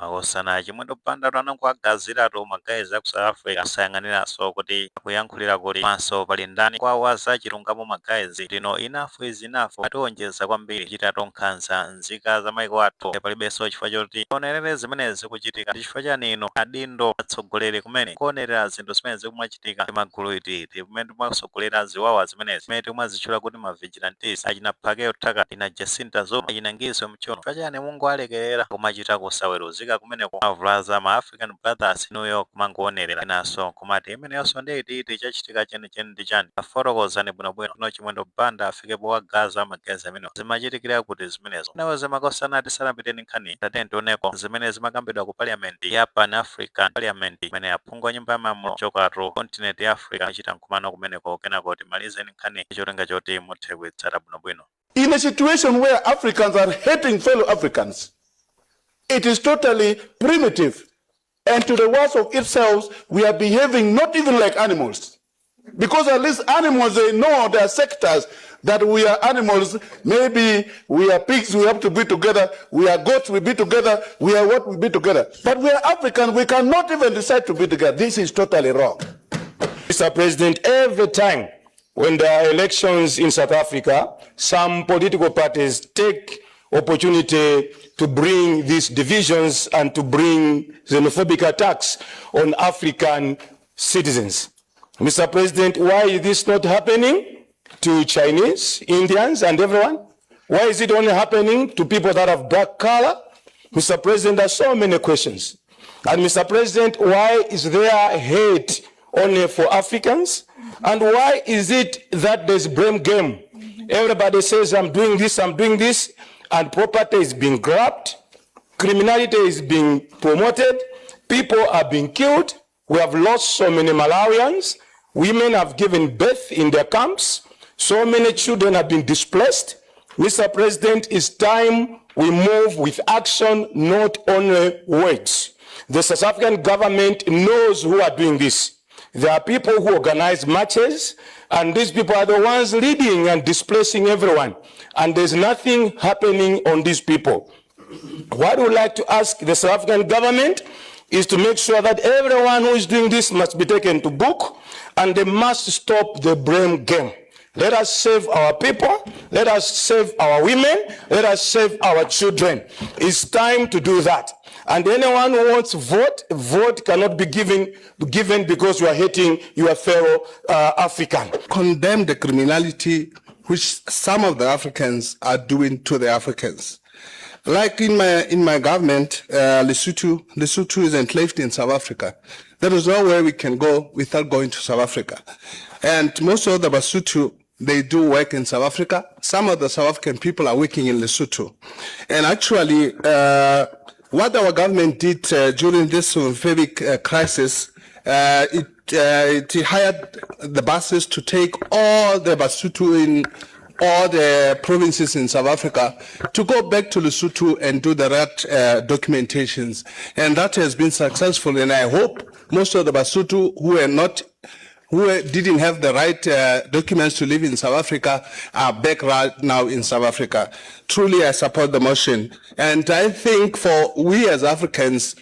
Makosana, Chimwendo Banda anangoagaziratu ma guys aku South Africa, asayang'aniranso kuti akuyankhulira kuti maso pali ndani kwawo za chilungamo. Ma guys, lino enough is enough. Atiwonjeza kwambiri chitatu nkhanza nzika za maiko athu. Palibenso chifukwa choti onerere zimene zikuchitika. Ndi chifukwa chani ino adindo atsogoleri kumene kuonerera zinthu zimene zikumachitika? Magulu iti kumene timasogolera ziwawa zimenezi, zimene timazitchula kuti ma vigilantes, achina Phakel'umthakathi, ina Jacinta Zuma, achina Ngizwe Mchunu, chifukwa chani mungoalekerera kumachita kusaweruzika kumeneko, avulaza ma African brothers, inuyo kumangoonerera, inanso kumati imeneyonso ndi itiiti? Chachitika chenicheni ndi chani? Afotokozani bwinobwino. No, Chimwendo Banda afikepo wagaza ma guys amene. Zimachitikira kuti zimenezo? Nawo zimakosana. Tisanapiteni nkhani, tate tioneko zimene zimakambidwa ku parliament ya Pan African Parliament, imene aphungu a nyumba ya malamulo chokatu continent ya Africa achita mkumano kumeneko. Kenako timalizeni nkhani, cholinga choti muthe kuitsata bwinobwino. In a situation where Africans are hating fellow Africans, it is totally primitive. And to the worst of itself, we are behaving not even like animals. Because at least animals, they know their sectors, that we are animals. Maybe we are pigs, we have to be together. We are goats, we be together. We are what, we be together. But we are Africans, we cannot even decide to be together. This is totally wrong. Mr. President, every time when there are elections in South Africa, some political parties take opportunity to bring these divisions and to bring xenophobic attacks on African citizens. Mr. President, why is this not happening to Chinese, Indians, and everyone? Why is it only happening to people that have dark color? Mr. President, there are so many questions. And Mr. President, why is there hate only for Africans? And why is it that there's blame game? Everybody says, "I'm doing this, I'm doing this," and property is being grabbed, criminality is being promoted, people are being killed. We have lost so many Malawians. Women have given birth in their camps. So many children have been displaced. Mr. President, it's time we move with action, not only words. The South African government knows who are doing this. There are people who organize marches, and these people are the ones leading and displacing everyone. And there's nothing happening on these people. What we would like to ask the South African government is to make sure that everyone who is doing this must be taken to book, and they must stop the blame game. Let us save our people. Let us save our women. Let us save our children. It's time to do that. And anyone who wants vote, vote cannot be given because you are hating your fellow African. Condemn the criminality which some of the Africans are doing to the Africans. Like in my government, Lesotho, Lesotho is enclaved in South Africa. There is nowhere we can go without going to South Africa. And most of the Basotho, they do work in South Africa. Some of the South African people are working in Lesotho. And actually, what our government did during this xenophobic crisis, it hired the buses to take all the Basotho in all the provinces in South Africa to go back to Lesotho and do the right documentations. And that has been successful. And I hope most of the Basotho who are not who didn't have the right documents to live in South Africa are back right now in South Africa. Truly, I support the motion. And I think for we as Africans,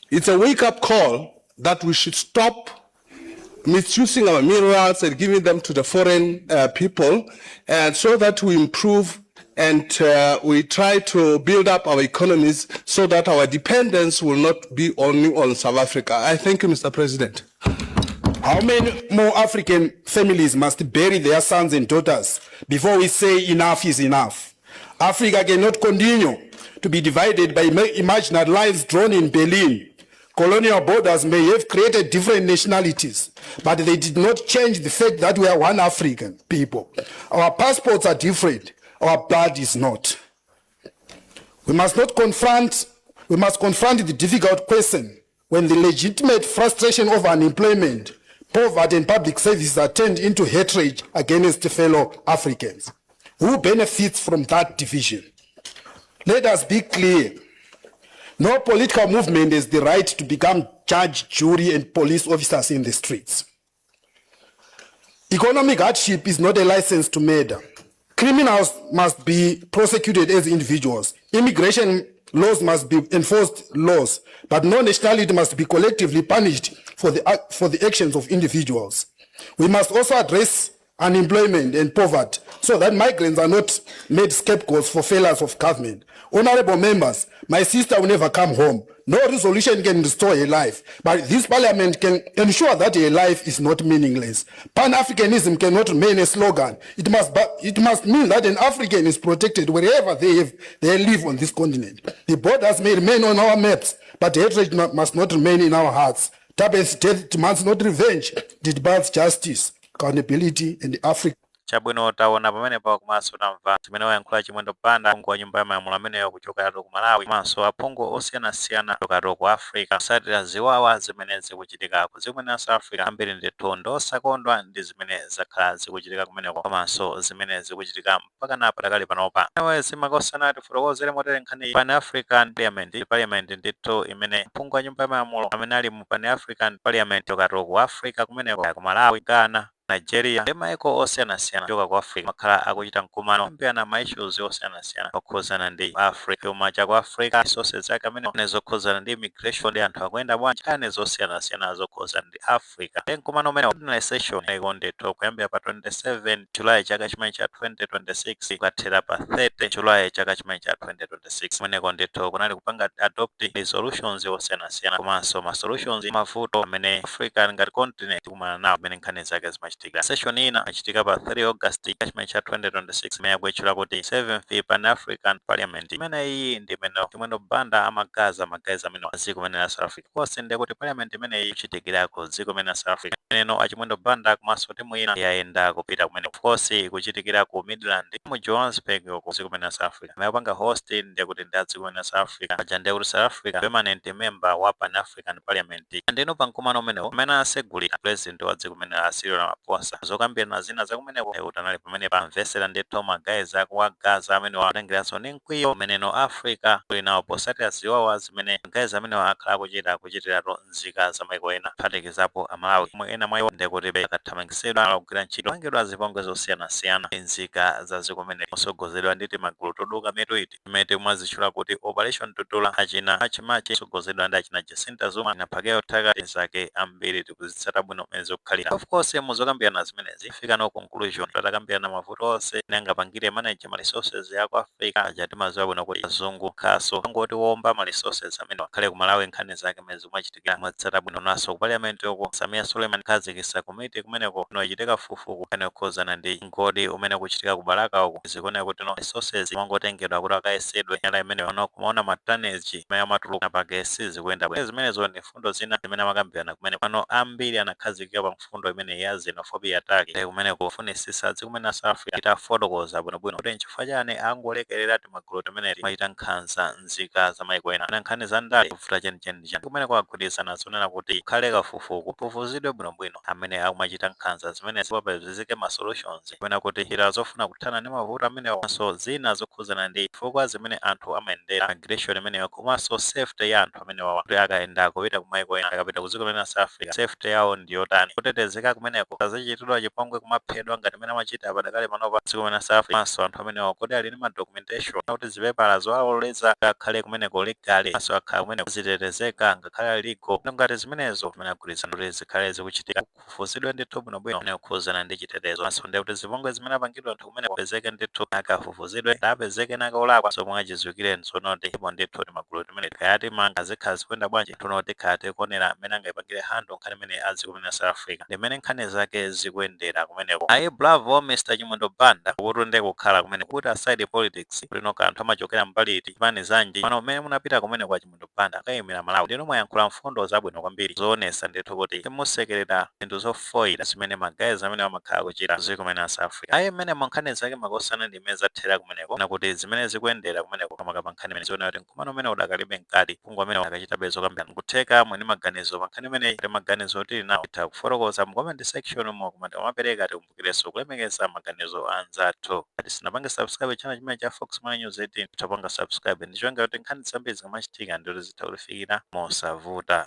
it's a wake-up call that we should stop misusing our minerals and giving them to the foreign people, and so that we improve and we try to build up our economies so that our dependence will not be only on South Africa. I thank you, Mr. President. How many more African families must bury their sons and daughters before we say enough is enough? Africa cannot continue to be divided by imaginary lines drawn in Berlin. Colonial borders may have created different nationalities, but they did not change the fact that we are one African people. Our passports are different, our blood is not. We must not confront, we must confront the difficult question when the legitimate frustration of unemployment, poverty and public services are turned into hatred against fellow Africans. Who benefits from that division? Let us be clear. No political movement has the right to become judge, jury, and police officers in the streets. Economic hardship is not a license to murder. Criminals must be prosecuted as individuals. Immigration Laws must be enforced laws, but no nationality must be collectively punished for the actions of individuals. We must also address unemployment and poverty so that migrants are not made scapegoats for failures of government. Honorable members, my sister will never come home. No resolution can restore her life, but this parliament can ensure that her life is not meaningless. Pan-Africanism cannot remain a slogan. It must mean that an African is protected wherever they live on this continent. The borders may remain on our maps, but hatred must not remain in our hearts. Tabeth's death demands not revenge, it demands justice, accountability, and Africa. Chabwino, taona pamenepo komanso tamva zimene wayankhula Chimwendo Banda, phungu wa nyumba ya malamulo ameneyo kuchokeratu ku Malawi, komanso aphungu osiyanasiyana kuchokeratu ku Africa, kusatira ziwawa zimene zikuchitika ku dziko la South Africa. Ambiri ndithu ndosakondwa ndi zimene zakhala zikuchitika kumeneko komanso zimene zikuchitika mpaka na padakali panopa. Ewe zimakosana, tifotokozere motere nkhani. Pan African Parliament, parliament ndithu imene phungu wa nyumba ya malamulo amene ali mu Pan African Parliament kuchokeratu ku Africa kumeneko, ku Malawi, Ghana, Nigeria ndi maiko osiyanasiyana kuchoka ku Africa, makhala akuchita mkumano kambirana ma issues osiyanasiyana okhuzana ndi Africa, chuma cha ku Africa, resources zake amene zokhuzana ndi immigration ndi anthu akuyenda bwanji, nkhani zosiyanasiyana zokhuzana ndi Africa. Ndi mkumano umene ordinary session iko ndithu kuyambira pa 27 July chaka chimene cha 2026 kukathera pa 30 July chaka chimene cha 2026. Kumeneko ndithu kunali kupanga adopt resolutions osiyanasiyana komanso ma solutions mavuto amene Africa ngati continent ikumana nawo amene nkhani zake zimachitika. Session ina ichitika pa 3 August chaka chimene cha 2026 imene yakuitchula kuti 7th Pan African Parliament. Imene iyi ndi imene Chimwendo Banda amagaza magazi amene dziko imene la South Africa konse, ndiye kuti parliament imeneyi ikuchitikirako dziko imene la South Africa. Imeneno achimwendo Banda komanso timu ina yayenda kupita kumene. Of course ikuchitikira ku Midrand mu Johannesburg uko, dziko imene la South Africa. Amene akupanga host ndiye kuti ndi dziko imene la South Africa paja, ndiye kuti South Africa permanent member wa Pan African Parliament. Ndino pa mkumano umenewo amene asegulira president wa dziko imene la Cyril Ramaphosa, zokambirana zina zakumeneko kuti anali pamene pamvesera ndithu magazi akuwagaza amene watengeranso ndi mkwiyo umeneno Africa kuli nawo posatira ziwawa zimene magazi amene akhala akuchita kuchitiratu nzika za maiko ena, kuphatikizapo Amalawi, omwe ena mwa iwo ndekuti akathamangitsidwa akugwira ntchito kupangidwa zipongwe zosiyanasiyana nzika za dziko limene, mosogozedwa ndi timagulu toduka mitu iti imene timazitchula kuti Operation Dudula, achina achimachi, osogozedwa ndi achina Jacinta Zuma na Phakeo Thakati zake. Ambiri tikuzitsata bwino mmene zikukhalira. Of course muzokambirana zimenezi fika no conclusion, tatakambirana mavuto onse angapangire manage ma resources ya ku Africa aja. Timaziwa bwino kuti azungu khaso angoti womba ma resources amene akhale ku Malawi. Nkhani zake mmene zikumachitikira mwatsata bwino. Naso ku parliament uko Samia Suleiman khazikitsa komiti kumeneko inochitika fufuku amene kukhuzana ndi mgodi umene kuchitika ku Balaka uku. Zikuoneka kuti no resources mangotengedwa kuti akayesedwe nyala imene ono kumaona ma tonnage imene amatuluka pake sizikuyenda bwino. Zimenezo ndi mfundo zina zimene amakambirana kumene. Pano ambiri anakhazikika pa mfundo imene ya xenophobia attack. Kumene kufunisisa dziko kumene South Africa itafotokoza bwinobwino kuti nchifukwa chani angolekerera timagulu timene timachita nkhanza nzika za maiko ena na nkhani za ndale, kuvuta chenicheni chani kumene kwagwirizana zonena kuti kukhale kafukufuku, kufufuzidwe bwinobwino amene akumachita nkhanza zimene, papezeke ma solutions kapena kuti njira zofuna kuthana ndi mavuto amenewo, komanso zina zokhuzana ndi chifukwa zimene anthu amayendera migration imeneyo, komanso safety ya anthu amenewawa kuti akayenda kupita ku maiko ena, akapita ku dziko limene la South Africa, safety yawo ndiyotani, kutetezeka kumeneko, azichitidwa chipongwe, kumaphedwa ngati mmene amachita padakale panopa dziko limene la South Africa. Komanso anthu amenewa kuti ali ndi ma documentation, kuti zipepala zowaloleza akhale kumeneko legally, komanso akhala kumeneko zitetezeka ngakhale ali legal. Ngati zimenezo zimene agwirizana kuti zikhale zikuchitika, kufufuzidwe ndithu bwinobwino amene kukhuzana ndi chitetezo, komanso ndi kuti zipongwe zimene apangidwa anthu kumeneko apezeke ndithu, akafufuzidwe, apezeke nakaolakwa. Zomwe achidziwikire nzonoti ndipo ndithu ndi magulu timene kayati manga zikhala zikuyenda bwanji, tuno tikhala tikuonera mmene angayipangire handle nkhani imene adziko limene South Africa ndimene nkhani zake zikuyendera kumeneko. Ayi, bravo Mr Chimwendo Banda, kuti ndi kukhala kumene kuti aside politics lino kanthu amachokera mbali iti, chipani zanji, pano mmene munapita kumene kwa Chimwendo Banda akayimira Malawi, ndino mwayankhula mfundo zabwino kwambiri zoonesa ndithu kuti timusekerera zinthu zofoyira zimene magazi amene amakhala kuchita dziko limene la South Africa. Ayi, mmene nkhani zake makosana ndi mmene zathera kumeneko, na kuti zimene zikuyendera kumeneko kamakapa nkhani imene ziona kuti mkumano umene udakalibe mkati, phungu amene akachitabe zokambirana. Kutheka mwini maganizo pa nkhani imeneyi ndi maganizo tili nawo, titha kufotokoza mu comment section mo, koma timapereka tikumbukirenso kulemekeza maganizo anzathu. Ati sinapange subscribe channel chimene cha Fox Money News 18, tapanga subscribe ndi cholinga kuti nkhani zambiri zikamachitika ndiro zitha kulifikira mosavuta.